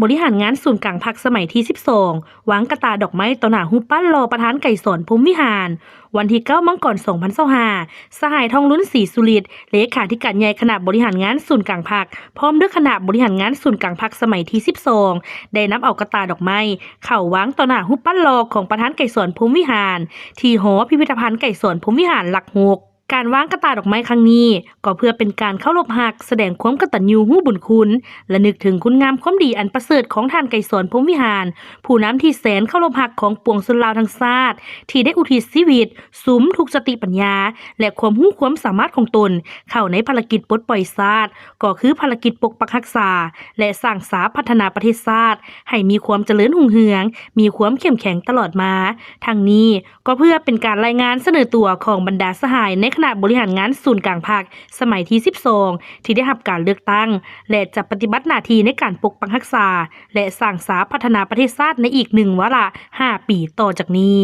ບໍລິຫານງານສູນກາງພັກສະໄໝທີສິບສອງ ວາງກະຕ່າດອກໄມ້ຕໍ່ໜ້າຮູບປັ້ນຫຼໍ່ປະທານໄກສອນ ພົມວິຫານ. ວັນທີເກົ້າ ມັງກອນ ສອງພັນຊາວຫ້າ ສະຫາຍ ທອງລຸນ ສີສຸລິດ ເລຂາທິການໃຫຍ່ຄະນະບໍລິຫານງານສູນກາງພັກ ພ້ອມດ້ວຍຄະນະບໍລິຫານງານສູນກາງພັກສະໄໝທີສິບສອງ ໄດ້ນຳເອົາກະຕ່າດອກໄມ້ເຂົ້າວາງຕໍ່ໜ້າຮູບປັ້ນຫຼໍ່ຂອງປະທານໄກສອນ ພົມວິຫານ ທີ່ຫໍພິພິທະພັນໄກສອນ ພົມວິຫານ ຫຼັກຫົກ. ການວາງກະຕ່າດອກໄມ້ຄັ້ງນີ້ ກໍເພື່ອເປັນການເຄົາລົບຮັກ, ສະແດງຄວາມກະຕັນຍູຮູ້ບຸນຄຸນ ລະນຶກເຖິງຄຸນງາມຄວາມດີອັນປະເສີດຂອງທ່ານໄກສອນ ພົມວິຫານ ຜູ້ນຳທີ່ແສນເຄົາລົບຮັກຂອງປວງຊົນລາວທັງຊາດ ທີ່ໄດ້ອຸທິດຊີວິດ, ສຸມທຸກສະຕິປັນຍາ ແລະ ຄວາມຮູ້ຄວາມສາມາດຂອງຕົນ ເຂົ້າໃນພາລະກິດປົດປ່ອຍຊາດ ກໍຄືພາລະກິດປົກປັກຮັກສາ ແລະ ສ້າງສາພັດທະນາປະເທດຊາດ ໃຫ້ມີຄວາມຈະເລີນຮຸ່ງເຮືອງ, ມີຄວາມເຂັ້ມແຂງຕະຫຼອດມາ. ທັງນີ້ ກໍເພື່ອເປັນການລາຍງານສະເໜີຕົວຂອງບັນດາສະຫາຍໃນຄະນະບໍລິຫານງານສູນກາງພັກສະໄໝທີສິບສອງ ທີ່ໄດ້ຮັບການເລືອກຕັ້ງ ແລະ ຈະປະຕິບັດໜ້າທີ່ໃນການປົກປັກຮັກສາ ແລະ ສ້າງສາພັດທະນາປະເທດຊາດໃນອີກໜຶ່ງວາລະຫ້າປີຕໍ່ຈາກນີ້.